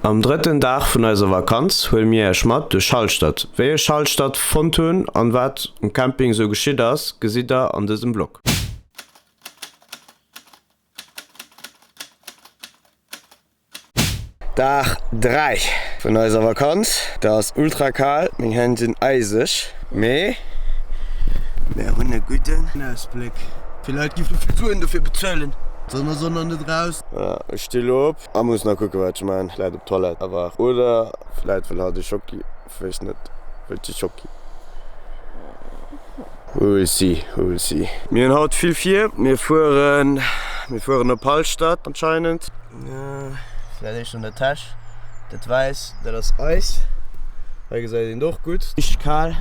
Am drëtten Dag vun eiser Vakanz huele mir iech mat duerch Hallstatt. Wéi ech Hallstatt fonnt hunn an wat um Camping sou geschitt ass, gesitt der an dësem Blog. Dag 3 vun eiser Vakanz. Et ass ultra kal, meng Hänn sinn eiseg, mee mir hunn e gudden Ausbléck. Vill Leit giffen vill Suen dofir bezuelen. D'Sonn ass och nach net raus. Voilà, ech sti lo op. A muss nach kucken wat ech maan, vläit op d'Toilette awer oder vläit wëll hatt e Schocki, weess net, wëllt si Schocki? We will see, we will see. Mir hunn haut vill vir, mir fueren, mir fueren op Hallstatt anscheinend. Vläit éischter an der Täsch, dat wäiss, dat ass eis, hei gesäit een et och gutt. Richteg kal,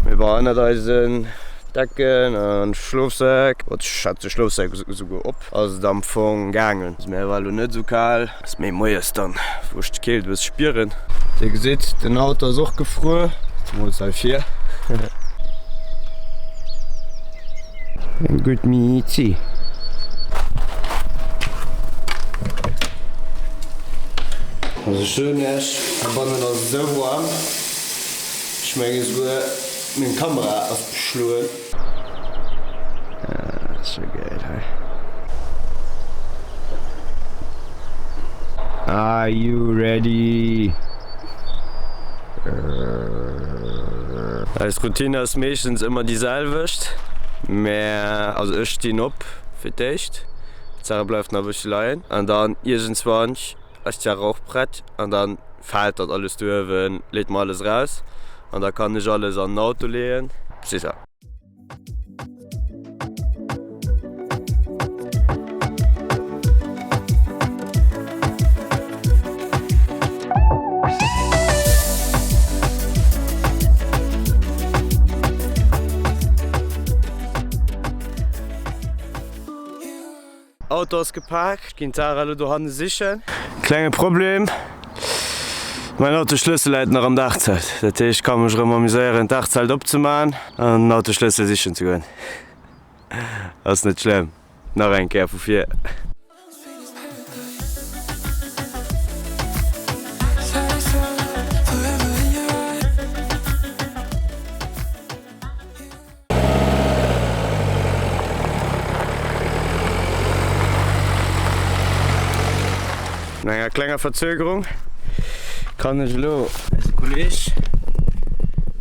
mee bon, ënnert eisen Decken an Schlofsäck, ech hat de Schlofsäck esouguer op. Ass et am Fong gaangen. Mir war lo net sou kal, ass méi moies dann wou ech d'Keelt e bësse spieren. Dir gesitt den Auto ass och gefruer, zemools hei vir. Eng gutt Mizi. Also ech soen iech, heibannen ass et esou waarm, ech menge souguer meng Kamera ass beschloen. Ass jo geil hei. Are you ready? Eis Routine ass meeschtens ëmmer déi selwecht, mä also ech stinn op fir d'éischt, d'Sarah bleift nach e bëssche leien an dann iergendswann ass d'Sarah och prett an dann fält dat alles do uewen, leet mer alles eraus an da kann ech alles an den Auto leeën. C'est ça. Auto ass gepaakt, ech ginn d'Sarah elo dohanne sichen. Klenge Problem, mäin Autoschlëssel läit nach am Daachzelt. Dat heescht, ech ka mech erëm amuséieren d'Daachzelt opzemaachen an den Autoschlëssel sichen ze goen. Ass net schlëmm, nach eng Kéier vu vir. No enger klenger Verzögerung kann ech elo eise Kolleg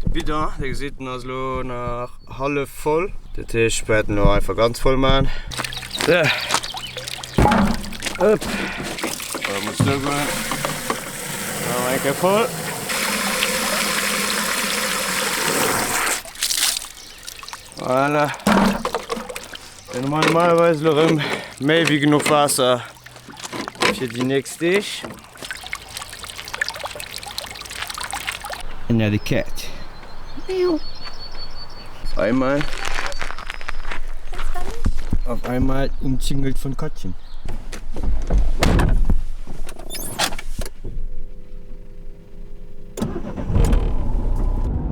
de Bidon, dir gesitt en ass elo nach hallef voll, dat heescht ech wäert en elo einfach ganz voll maachen. Sou, op, da muss duer goen. Nach eng Kéier voll. Voilà. Dann hu mer normalerweis elo erëm méi wéi genuch Waasser fir déi nächst Deeg. Another cat. Auf einmal. Auf einmal umzingelt von Katzen.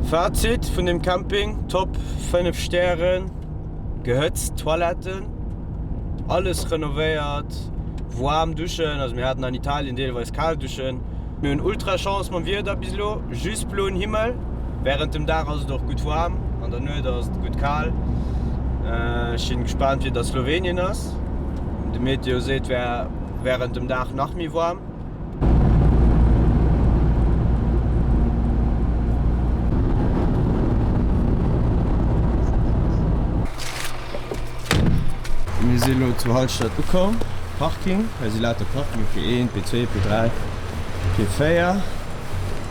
Fazit vun dem Camping, top, 5 Stären, gehëtzt Toiletten, alles renovéiert, waarm Duschen, also mir haten an Italien deelweis kal Duschen. Mir hunn ultra Chance mam Wieder bis elo, just bloen Himmel, wärend dem Dag ass et och gutt waarm, an der Nuet ass et gutt kal. Ech sinn gespaant wéi et a Slowenien ass, de Meteo seet wär wärend dem Dag nach méi waarm. Mir si lo zu Hallstatt ukomm, Parking, hei si lauter Parkinge, P1, P2, P3, P4.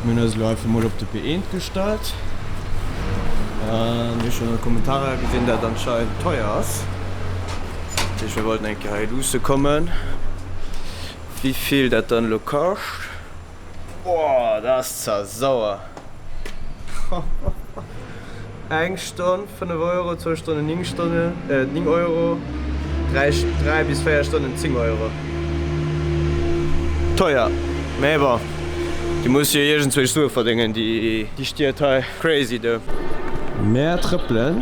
Mir hunn eis elo einfach mol op de P1 gestallt. An hu schonn an de Kommentarer gesinn, dat anscheinend teuer ass. Dat heescht mir wollten eng Kéier hei luusse kommen. Wéivill dat dann elo kascht? Boah, dat ass zwar sauer. Eng Stonn 5 Euro, zwou Stonnen 9 Stonnen, 9 Euro, 3, 3 bis 4 Stonnen 10 Euro. Teuer, mee bon, déi musse jo iergendzwousch Sue verdéngen, déi Stied hei. Crazy do. Mär trëppelen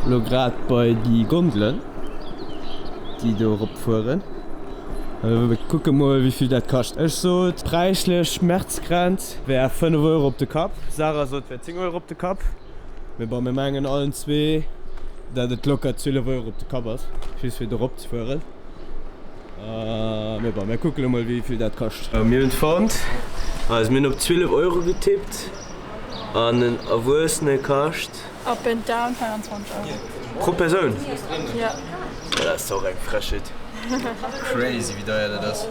elo grad bei déi Gondelen, déi do eropfueren. Mir kucke mol wéivill dat kascht. Ech sot präislech Schmerzgrenz wär 5 Euro op de Kapp, Sarah sot wär 10 Euro op de Kapp. Mee bon, mir mengen allen zwee dat et locker 12 Euro op de Kapp ass, just fir dorop ze fueren. Mee bon, mir kucken elo mol wéivill dat kascht. Mir hunn et fonnt, also mir hunn op 12 Euro getippt an en Erwuessene kascht. Up and down 24 Euro. Pro Persoun? Jo. Dat ass och eng Frechheet. Crazy wéi deier dat ass.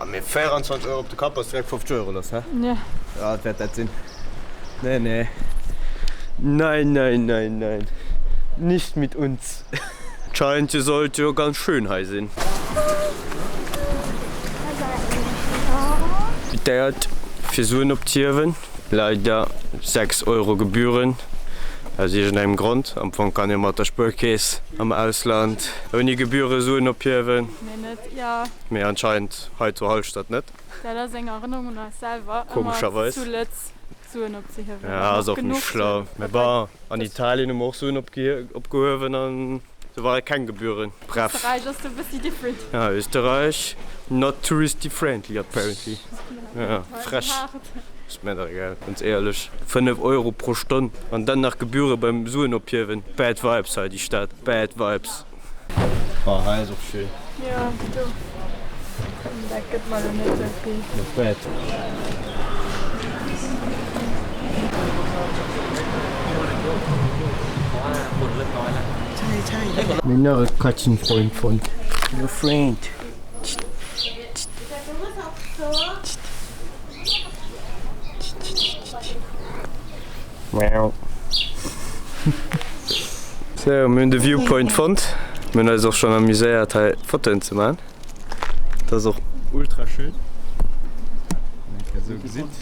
Mee 24 Euro op de Kapp ass direkt 50 Euro lass, he? Jo. Ja, et wäert dat sinn. Nee, nee. Nein, nein, nein, nein. Nicht mit uns. Scheint sollt jo ganz schön hei sinn. Déiert fir Suen opzehiewen. Leider 6 Euro Gebühren aus iergendengem Grond. Am Fong kann ee mat der Spuerkeess am Ausland ouni Gebühre Suen ophiewen. Mee net, jo. Mee anscheinend hei zu Hallstatt net. Dat ass eng Erënnerung un eis selwer, ëmmer Komescherweis. zu Lëtz Suen opzehiewen. Ja, ass och méi schlau. Mee bon, an Italien hu mer och Suen opgehuewen an do ware keng Gebühren. Bref. Österreich ass do e bëssi different. Ja, Österreich, not touristy friendly apparently. Ja, frech. Ass mir dach egal, ganz éierlech. 5 Euro pro Stonn an dann nach Gebühre beim Suen ophiewen. Bad Vibes hei, déi Stad. Bad Vibes. Oh, hei ass och schéin. Jo, do. Dat gëtt mer elo net esou vill. Not bad. Mir hunn nach e Katzenfreund fonnt. Hallo Friend. Sou, mir hunn de Viewpoint fonnt. Mir hunn eis och schonn amuséiert hei Fotoen ze man. Dat ass och ultra schön. Eng Kéier esou gesitt.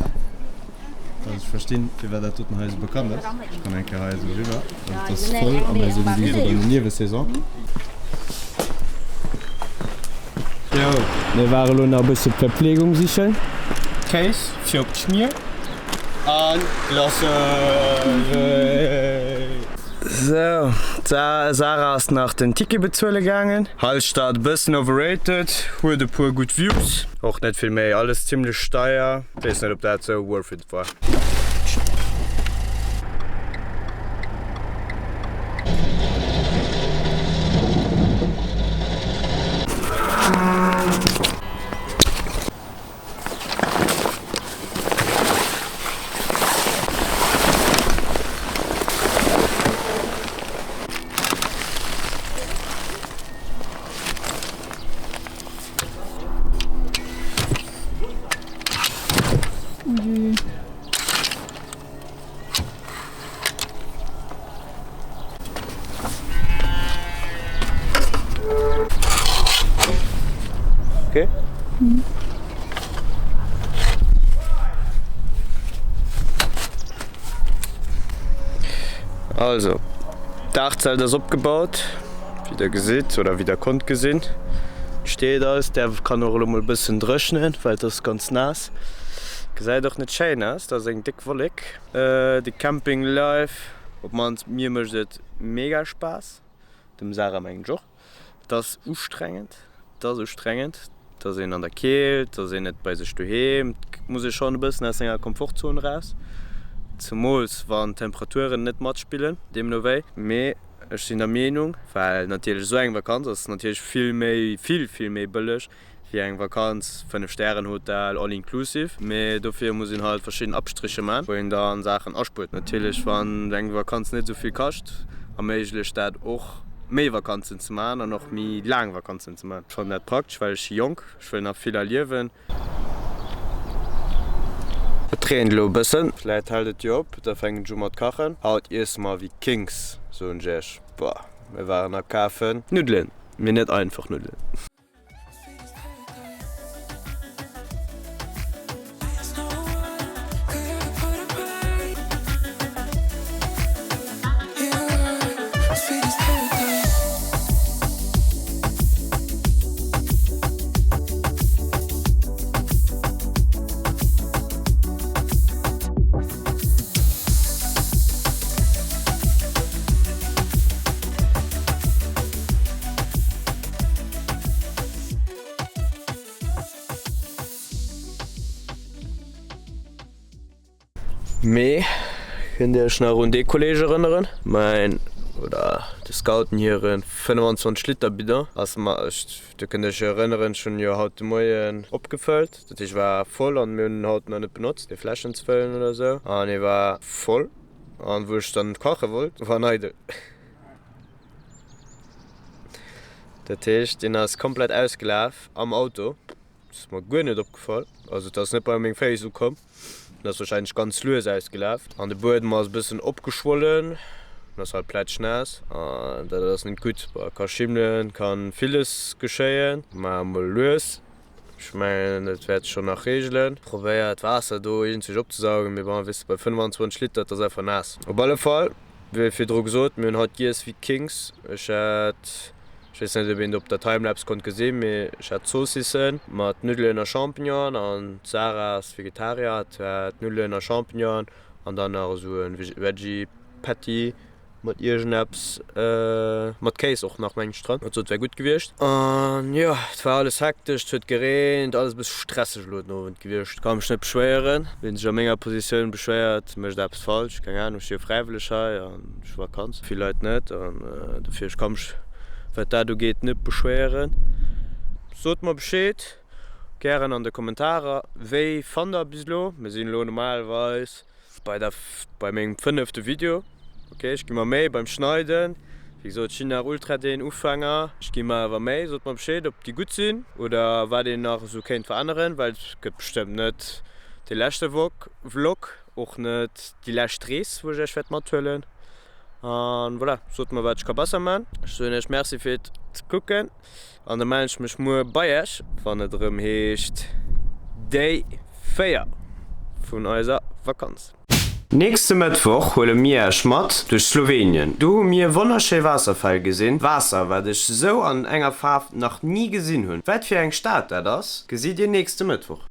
Also ech verstinn firwat dat doten hei esou bekannt ass. Ech kann eng Kéier hei esou eriwwer. Also et ass voll a mir si wéi gesot an der Niewesaison. Jo, mir ware lo nach e bësse Verpflegung sichen. Kéis fir op d'Schmier a Glacen. Sou, d'Sarah ass nach den Ticket bezuele gaangen. Hallstatt e bëssen overrated, huet e puer gutt Views. Och net vill méi, alles zimlech deier. Weess net op dat sou worth it war. Okay. Also, d'Daachzelt ass opgebaut. Wéi der gesitt, oder wéi der konnt gesinn, steet alles. Däerf kann och elo mol bëssen dréchnen, well et ass ganz naass. Gesäit och net schéin aus, dat ass eng déck Wollek. De Camping Life, op mannst mir mécht et mega Spaass, dem Sarah mengen ech och. Et ass ustrengend, et ass ustrengend, et ass een an der Keelt, et ass een net bei sech doheem, et muss ee schonn e bëssen aus senger Komfortzon eraus, zemools wann d'Temperaturen net matspillen, deemno wéi. Mee Ech sinn der Meenung, well natierlech esou eng Vakanz ass natierlech vill méi, vill, vill méi bëlleg wéi eng Vakanz, Fënnef-Stären-Hotel, all inclusive. Mee dofir muss een halt verschidden Abstriche man, wou een dann Saachen aspuert. Natierlech, wann eng Vakanz net esou vill kascht, erméiglecht dat och méi Vakanzen ze man an och méi laang Vakanzen ze man. Ech fannen dat praktesch, well ech si jonk, ech wëll nach vill erliewen. Et reent elo e bëssen, vläit hält et jo op, da fänken ech u mat kachen. Haut iesse mer wéi Kings, soen ech iech. Boah, mir waren akafen. Nuddelen, mee net einfach Nuddelen. Mee kënnt Dir Iech nach un dee Kolleeg erënneren? Mäin, oder de Scouten hire 25 Liter Bidon ass mer, ech, Dir kënnt Iech jo erënneren, ech hunn jo haut de Moien opgefëllt. Dat heescht, war voll an mir hunn en haut nach net benotzt, fir Fläschen ze fëllen oder esou. An e war voll. An wou ech dann kache wollt, war en eidel. Dat heescht, deen ass komplett ausgelaf am Auto. Ass mer guer net opgefall. Also et ass net bei meng Féiss ukomm. En ass wahrscheinlech ganz lues ausgelaf. An de Buedem ass e bëssen opgeschwollen. En ass halt plätschnaass. An dat ass net gutt. Bon, ka schimmelen, ka villes geschéien. Mä emol lues. Ech mengen dat wäert sech schonn nach reegelen. Probéiert d'Waasser do iergendwéi opzesaugen, mee bon, weess de, bei 25 Liter, et ass einfach naass. Op alle Fall, wéi virdru gesot, mir hunn haut giess wéi Kings. Ech hat, ech weess net ob een et op der Timelapse konnt gesinn, mee ech hat Zoossissen mat Nuddelen a Champignonen an d'Sarah ass Vegetarier, hat Nuddelen a Champignonen an dann nach esou e Veggie Patty. Mat iergendeppes, mat Kéis och nach mengen ech dran. Also et wär gutt gewiescht. An jo, et war alles hektesch, et huet gereent, alles e bësse stresseg elo den Owend gewiescht. Ka mech net beschwéieren. Wien sech a menger Positioun beschwéiert, mécht eppes falsch. Keng Ahnung, ech si jo fräiwëlleg hei an ech hu Vakanz, vill Leit net. An dofir, ech ka mech wat dat ugeet net beschwéieren. Sot mer Bescheed, gären an de Kommentarer, wéi fannt der bis elo? Mir sinn elo normalerweis Bei der bei mengem fënnefte Video. Ok ech gi mer Méi beim Schneiden. Wéi gesot ech sinn nach ultra den Ufänger. Ech gi mer awer Méi. Sot mer Bescheed ob déi gutt sinn oder wat een nach esou kéint veränneren, well et gëtt bestëmmt net dee leschte Vlog, och net déi lescht Rees wou ech iech wäert mathuelen. An voilà, sot mer wat ech ka besser man. Ech soen iech Merci fir d'Kucken. An da mellen ech mech muer bei Iech, wann et erëm heescht Day 4 vun eiser Vakanz. Nächste Mëttwoch huele mir Iech mat duerch Slowenien. Do hu mir wonnerschéi Waasserfäll gesinn, Waasser wat ech sou an enger Faarf nach ni gesinn hunn. Wat fir eng Stad dat ass, gesitt dir nächste Mëttwoch.